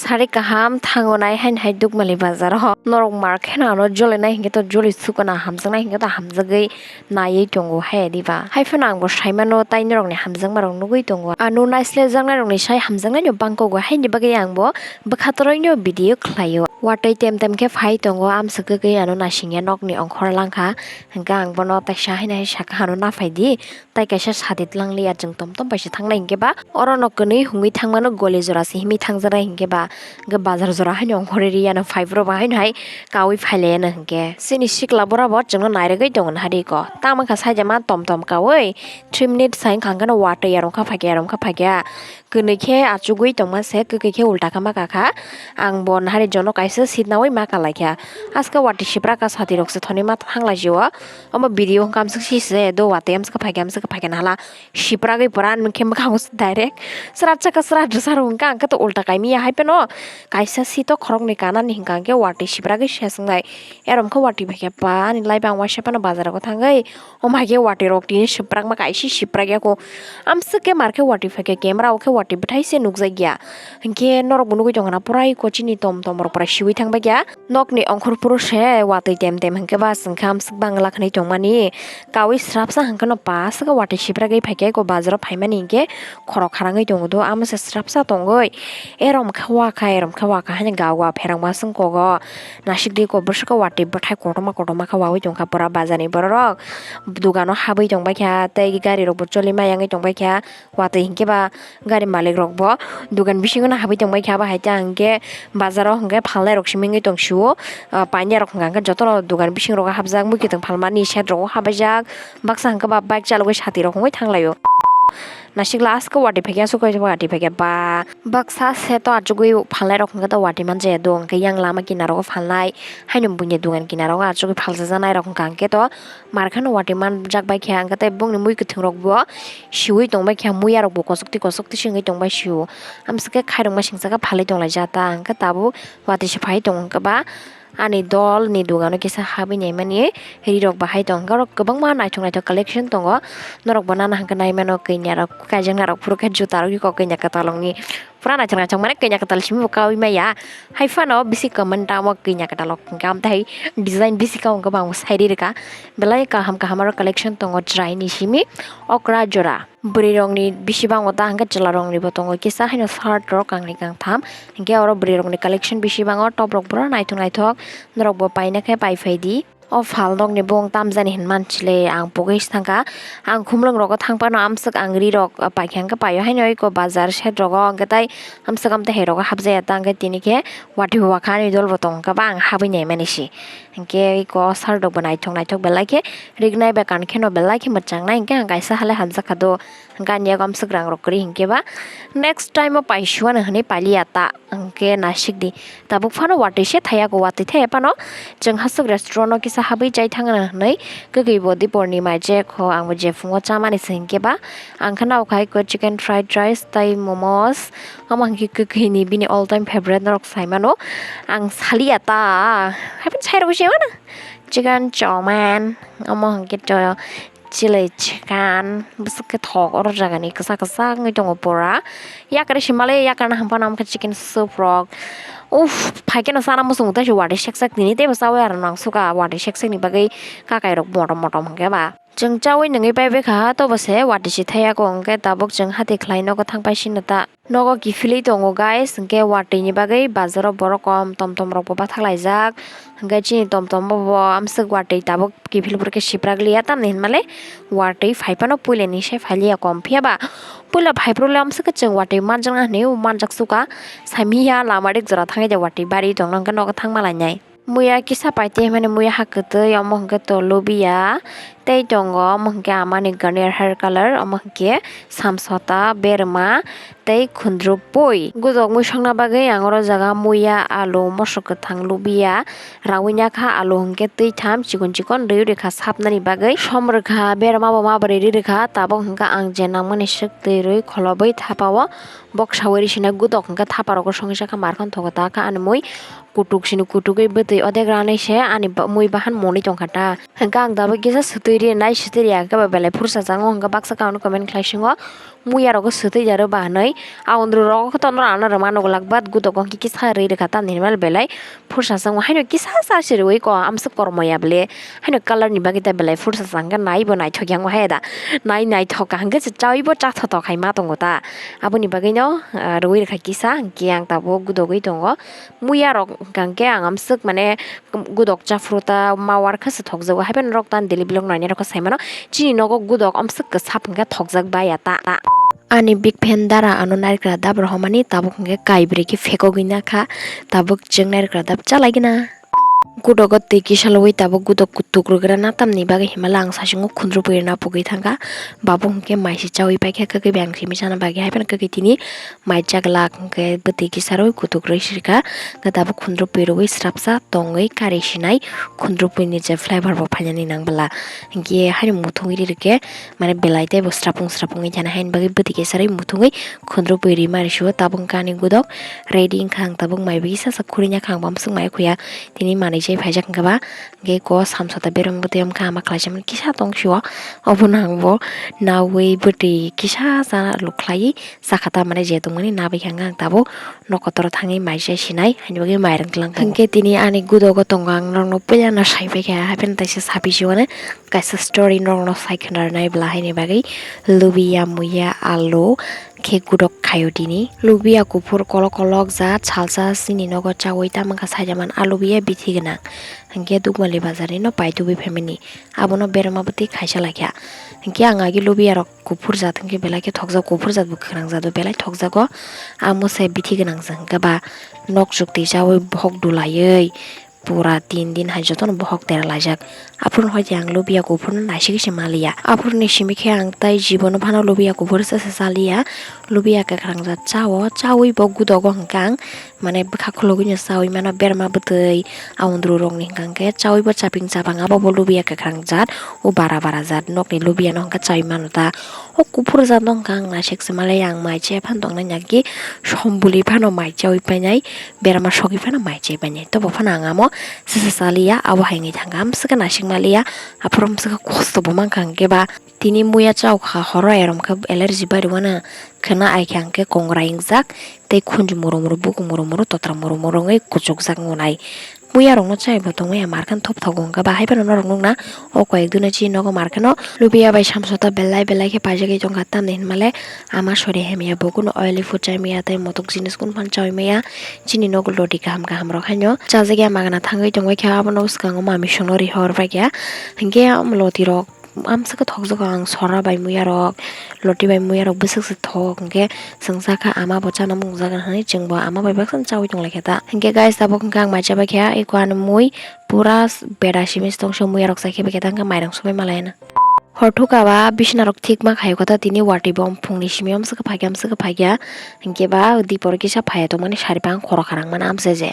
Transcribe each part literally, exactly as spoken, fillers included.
Thari kaham thango nai haino hai Dukmali bazar o. Norok mar kheno ano joli nai hinkhe to joli sukana, hamjak nai hinkhe to hamjagwi naiwi tongo hai diba. Hai phano ang bo sai mano tai norok ni hamjakma rok nugwi tongo. Ano naislejak nai rok ni sai hamjak nai no bangkok o, haini bagwi ang bo bwkha toroi no video khlai o. Watwi tem tem khe phai tongo, amswk kwkwi ano naisingya nokni ongkhor langkha. Hinkhe ang bono taisa haino hai sakha ano naphai di. Tai kaisa sadi tlang liya, chwng tom tom bai se thangnai hinkhe ba, oro no kwnwi hungwi thangmano goli jora se himwi thangjaknai hinkhe ba, hinkhe bazar jora haino ongkhorwi riyano phai phuru bo haino hai kaui phai laiyano hinkhe. Chini sikla bura bo chwngno nairwgwi tongo nahari ko. Tamo wngkha saida ma tom tom kaui, three minutes hai wngkha, hwnkhe no watwi yarom kha phaikya, yarom kha phaikya. Kwnwi khe achugwi tongma se, kwkwi khe ulta khe ma kakha. Ang bo nahari jono kaisa seat naui ma kalaikha. Aske watwi sipra ka sati rok se thoni ma thanglai jio. Omo video hwnkha amswk si se do watwi amswk phaikha, amswk phaikha nahala. Sipragwi pura ani khe mwkhango se direct srat saka srat rwsa rw hwnkha, ang khe to ulta kaimiya hai phano kaisa seat o khoroknwi kanani hwnkha, hwnkhe watwi sipragwi se swngnai. Erom khe watwi phaikha pa ani life ang waisa phano bazar o thangwi. Omo hai khe watwi rok tini siprakma kaisa siprak ya kho. Amswk khe mar khe watwi phaikha, camera o khe watwi bwthai se nukjak ya. Hinkhe norok bo nugwi tongkha na, pura eko chini tom tom rok pura siwi thang bai kha. Nokni ongkhor phuru se watwi tem tem hinkhe ba chwng khe amswk bangla khnwi tongmani. Kaui srapsa hinkhe no pa swk watwi siprakgwi phaikha eko bazar o phaimani hinkhe khorok kharangwi tongo do, amo se srapsa tongwi. Erom khe wakha, erom khe wakha haino ga wa pherang ma swng kogo. Nasikdi ko bwswk watwi bwthai kotorma kotorma khe waui tongkha pura bazar ni borok rok. Dogano habwi tongbaikha tei gari rokbo choli ma yangwi tongbaikha. Watwi hinkhe ba gari malik rokbo dogan bisingo no habwi tongbaikha, abo hai ta hinkhe bazar o hinkhe phalnai rok simi wngwi tongsio. Ah, painai rok hinkha hinkhe jotono dogan bisingo habjak, muikwthwng phalmani side rogo habjak, baksa hinkhe ba bike chalogwi sati rok wngwi thanglaio. Nasikla aske watwi phaikha, aswk watwi phaikha ba. Baksa seto achugwi phalnai rok hinkhe to watwi manjaya do, hinkhe yang lama kinaro phalnai haino buini dogan kinaro achugwi phaljajanai rok hinkha hinkhe to mar kheno watwi manjak bai kha, hinkhe tei bongni mui kwthwng rokbo siwi tongbai kha, muya rokbo kosok twi kosok twi se wngwi tongbai sio. Amswk khe khairokma singsa khe phalwi tonglaijak ta, hinkhe tabuk watwi se phai tongo hinkhe ba. Ani dol ni dogano kisa habwi naimani ri rok bahai tong, oro kwbangma naithok naithok collection tongo, norok bo nana hinkhe naimano, kanya rok kaijakna rok phuru khe juta rok eko kanya kwtal wngwi pura naithok naithok mane kanya kwtal simi bo kaui maya. Hai phano bisi kwmanta omo kanya kwtal rok hinkhe amtwi hai design bisi khe wngkhe bo ang sai ri rwkha, belai kaham kaham aro collection tongo chwraini simi okra jora. Bwrwi rokni bisi bango ta hinkhe chwla rokni bo tongo kisa haino shirt rok kangni kangtham. Hinkhe oro bwrwi rokni collection bisi bango, top rok pura naithok naithok, norok bo paina khe pai phai di. O phal nokni bung tamjani hinmani chwle ang pogwi thangkha. Ang khumlwng rogo thang phano amswk ang ri rok paikha hinkhe paio haino eko bazar side rogo hinkhe tai amswk amtwi hai rogo habjaya ta hinkhe tini khe watwi wakha ani dol bo tong khe ba ang habwi naimani se. Hinkhe eko shirt rok bo naithok naithok belai khe rignai bai kan kheno belai khe mwchangnai hinkhe ang kaisa halai hamjakha do. Gani yago amswk rang rok kwrwi hinkhe ba next time o paisuano hinwi pailiya ta hinkhe nasikdi. Tabuk phano watwi se thaya ko, watwi thaya phano chwng haswk restaurant o kisa habwi chai thangna hinwi kwkwi bo diporni mai je kho, ang bo jephuno chamani se hinkhe ba ang kheno khai ko chicken fried rice tai momos, omo hinkhe kwkwi ni bini all time favorite norok sai mano. Ang saliya ta, haiphano sai rogwi se mano chicken chowman, omo hinkhe to chili chicken bwswk khe thok, oro jagani kwchak kwchak wngwi tongo pura. Yakari se male yakarna hamphano omo khe chicken soup rok. Uff, phaikhe no chana muchungo tei se watwi sek sek tini teibo chaui aro nang suka watwi sek sek ni bagwi kakai rok motom motom hinkhe ba. Chwng chaui nungwi pai bai kha, tobo se watwi se thaya ko hinkhe tabuk chwng hati khlai nogo thang pai sino ta. Nogo kiphilwi tongo guys, hinkhe watwi ni bagwi bazar o borok kom tom tom rok bo bathak laijak. Hinkhe chini tom tom bo bo amswk watwi tabuk kiphilwi pore khe siprak liya, tamni hinmale watwi phai phano puila ni se phai liya kom, phiya ba puila phai phuru le amswk khe chwng watwi manjakna hinwi manjak suka, saimiya lama rik jora thangwi de watwi bari tongna hinkhe nogo thangma lainai. Muya kisa paite himani muya ha kwtwi, omo hwnkhe to lubiya, tei tongo omo hwnkhe amani ganer hair color, omo hwnkhe samsota, berma tei khundrupui. Gudok mui songna bagwi ang oro jaga muya, alu, moso kwthang, lubiya raui nakha, alu hwnkhe twi tham chikon chikon rwi rwkha sapnani bagwi, som rwkha, berma bo ma bwrwi ri rwkha, tabuk hwnkhe ang je nangmani swk twi rwi kholobwi thapa o boksaui ri sinai, gudok hwnkhe thapa rogo songwi sakha, markhon thogo ta kha ani mui. Kutuk sini kutugwi bwtwi odek ranai se ani ba-, mui bahan monwi tongkha ta. Hwnkhe ang tabuk kisa swtwi Ri nai swtwi ya khe ba belai phursa chango hwnkhe baksa khe ano comment khlai singo. Muya rogo swtwi ya rw ba hwnwi. A ondro rogo khe tonro ano rwma nugulak, but gudogo hwnkhe kisa rwi rwkha tamni hinmale belai phursa chango. Haino kisa sa se rwi ko amswk kormo ya bwle. Haino colour ni bagwi ta belai phursa changkhe naibo naithok yango hai da. Nai naithok ka hwnkhe se chaibo chathotok hai ma tongo ta. Aboni bagwino, ah, rwi rwkha kisa, hwnkhe ang tabuk gudogwi tongo. Muya rok hwnkhe ang amswk mane gudok chaphuru ta mawar khe se thokjago. Haiphano norok tan daily vlog nainai rok khe sai mano. Chini nogo gudok amswk kwsap hwnkhe thokjak baiya ta. Ani big fan dara ano nairikra dab rohormani tabuk hwnkhe kaibrwi khe phekogwi nakha. Tabuk chwng nairikra dab chalaigwna. Gudogo twi kisa lobwi tabuk gudok kutuk rwgrana tamni bagwi hinmale ang saichungo khundrupui rwna pugwi thangkha. Babu hwnkhe mai se chaui paikha, kwkwi bai ang simi chana bagwi, haiphano kwkwi tini mai chaglak hwnkhe bwtwi kisa rwi kutuk rwi sirkha. Hwnkhe tabuk khundrupui rwui srapsa tongwi kari sinai khundrupui ni je flavour bo phainani nang bwla. Hwnkhe haino muthungwi ri rwkhe mane belai teibo srapung srapung wngwi thana haini bagwi bwtwi kisa rwi muthungwi khundrupui rima risuo. Tabuk hwnkhe ani gudok ready wngkha, ang tabuk mai bai sasa khurui nyakha, ang bo amswk mai khuya tini manwi se phaijak hwnkhe ba. Hwnkhe ko samsata berem bwtwi wngkha, ama khlaisa mani kisa tong sio. Obono ang bo naui bwtwi kisa sa lukhlai sakha ta mane je tongmani nabai kha ang tabuk. Nokotoro thangwi mai se sinai, haini bagwi mairang tlang tongo. Hwnkhe tini ani gudogo tongo, ang norokno puilano sai paikha, hapheno taisa sapi siwani kaisa story norokno sai khwnarnai bwla haini bagwi. Lubiya, muya, alu khe gudok khaio tini. Lubiya kuphur kolok kolok jat salsa chini nogo chaui tamo kha saida man, alu biya bithi gwnang. Hwnkhe Dukmali bazar ni no pai tubui phaimani, abono berma bwtwi khaisa laikha. Hwnkhe ang agi lubiya rok kuphur jat hwnkhe belai khe thokjak, kuphur jat bo kwkhwrang jat bo belai thokjago. Amo se bithi gwnang se hwnkhe ba nok chukti chaui bohok dulaiwi pura tin din hai jotono bohok tera laijak. Aphuru hoi de ang lubiya kuphur no naisik se maliya. Aphuru ni simi khe ang tai jibono phano lubiya kuphur se se chaliya. Lubiya kwkhwrang jat chao, chaui bo gudogo hwnkhe ang mane bwkha khulugwino chaui mano berma bwtwi. A ondro rokni hwnkha hwnkhe chaui bo chaping chapang, abo bo lubiya kwkhwrang jat, o bara bara jat nokni lubiya no hwnkha chaui mano ta. O kuphur jat no hwnkha ang naisik se maliya, ang mai chaya phano tongnai naki sombuli phano mai chaui painai, berma sogwi phano mai chai painai. Tobo phano ang amo sasa chaliya, abo hai wngwi thangkha, amswkhe naisik maliya, aphuru amswkhe kosto bo mankha hwnkhe ba. Tini muya chaukha horo erom khe allergy bai rwmano khwna ai khe ang khe kongrai wngjak tei khunju muru muru bukung muru muru totra muru muru wngwi kuchukjak ngunai. Muya rokno chai bo tongmaya mar khe thop thogo wngkha ba hai phano norok nukna o koyek dino chini nogo mar kheno lubiya bai samsota belai belai khe paijagwi tongkha tamni hinmale ama sori hamya bo kunu oily food chai maya tei motok jinis kunu phano chaui maya chini nogo loti kaham kaham rok haino chajakya magana thangwi tongwi khe abono bwskango mamisongno rihor paikha hinkhe loti rok. Amswkhe thokjago ang sora bai muya rok, loti bai muya rok bwswk se thok hinkhe chwng sakha ama bo chana mungjago hinwi chwngbo ama bai baksa chaui tonglaikha ta. Hinkhe guys tabuk hinkhe ang mai chabaikha eko ani mui pura beda simi tongse muya rok chaikhe baikhe ta hinkhe mairang sumui malaina. Hor thuka ba bisina rok thik ma khaio kata tini watwi bo phungni simi amswkhe phaikha amswkhe phaikha hinkhe ba dipor kisa phaiya tongmani sari bang khoro kharang mani amse je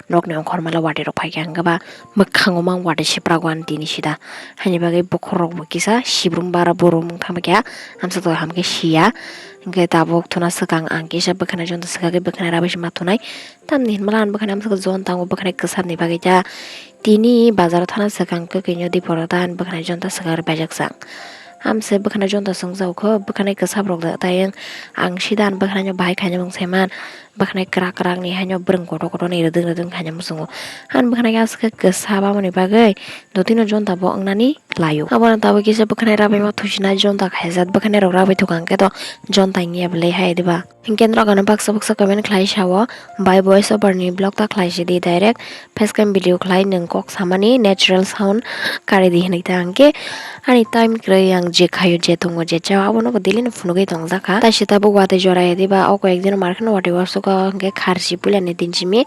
nokni ongkhor mala watwi rok phaikha hinkhe ba. Mwkhango mang watwi siprago ani tini sida. Haini bagwi bokhorokbo kisa sibrum bara borom wng thangbaikha. Amsa twi hamkhe siya. Hinkhe tabuk thuna swkang ang kisa bwkhanai jonta swkagwi bwkhanai rabai se ma thunai. Tamni hinmala ang bwkhanai amswk jonta tongo bwkhanai kwsapni bagwi ta. Tini bazaro thana swkang kwkwi nw diporo ta ang bwkhanai jonta swkagwi baijak sang. Amse bwkhanai jonta swngjak kho bwkhanai kwsap rok da tayang. Ang sida ang bwkhanai no bahai khaina mung saiman. Bwkhanai kwrak kwrak ni haino bwrwng kotor kotor ni rwdwng rwdwng khaina muchungo. Ani bwkhanai aswk khe kwsa aboni bagwi dotino jonta bo wngnani laio. Abono tabuk kisa bwkhanai rabaima thusinai jonta khaijak, bwkhanai rok rabai thukang khe to jonta wngya bwlai hai diba? Hinkhe norok ano baksa baksa comment khlai sao, bai voice over ni vlog ta khlai sidi direct facecam video khlai nwng kok samani natural sound kari di hinwi ta hinkhe. Ani time kwrwi ang je khaio, je tongo, je chao, abono bo daily no phunugwi tongjakha. Taisa tabuk watwi jora ya diba, o koyek din mar kheno watwi uansukha, hinkhe kharchi puilani din simi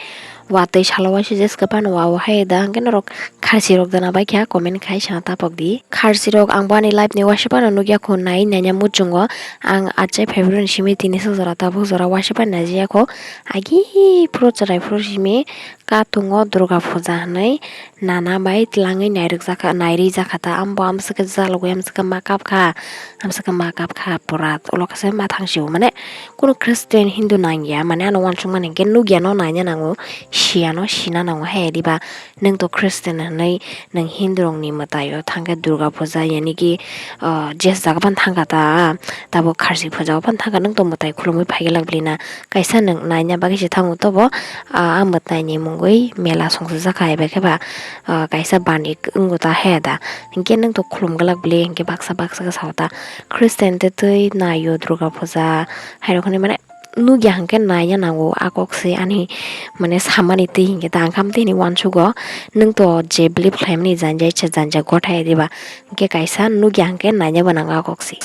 watwi salo waisa jeska phano wa o hai da, hinkhe norok kharchi rok dana bai kha comment khai sana tapok di. Kharchi rok ang bo ani life ni waisa phano nukya kho, nai naina muchungo ang achai February ni simi tini swk jora tabuk jora waisa phano naijaya kho, agi phuru chwrai phuru simi. Katungo Durga Puja hinwi nana bai twlangwi nairwkjakha, nairwijakha ta. Ambo amswkhe jalugwi amswkhe ma kapkha, amswkhe ma kapkha pura ulo khe se ma thangsio mane kunu Christian Hindu nangya mane ano uansukmani hinkhe nukya no naina nango. siyano sina nango he diba. Nwng to Christian hwnwi nwng Hindu rokni mwtaio thangkhe Durga puja, yani ki, ah, je jaga phano thangkha ta, tabuk kharsi puja o phano thangkha, nwng to mwtai khulumwi phaikhe lak bwlina. Kaisa nwng naina bagwi se thango tobo, ah, a mwtaini mungwi mela songchajak kha, eba khe ba, ah, kaisa bani wngwi ta he da. Hinkhe nwng to khulum glak bwlwi hinkhe baksa baksa khe sao ta. Christian tei twi naio Durga puja hairok hinwi mane nukya hinkhe naiya nango a kok se ani mane samani twi hinkhe ta ang khe amtwi hinwi uansugo. Nwng to je believe khlaimani janja se janja gotha ya diba, hinkhe kaisa nukya hinkhe naiya bo nango a kok se.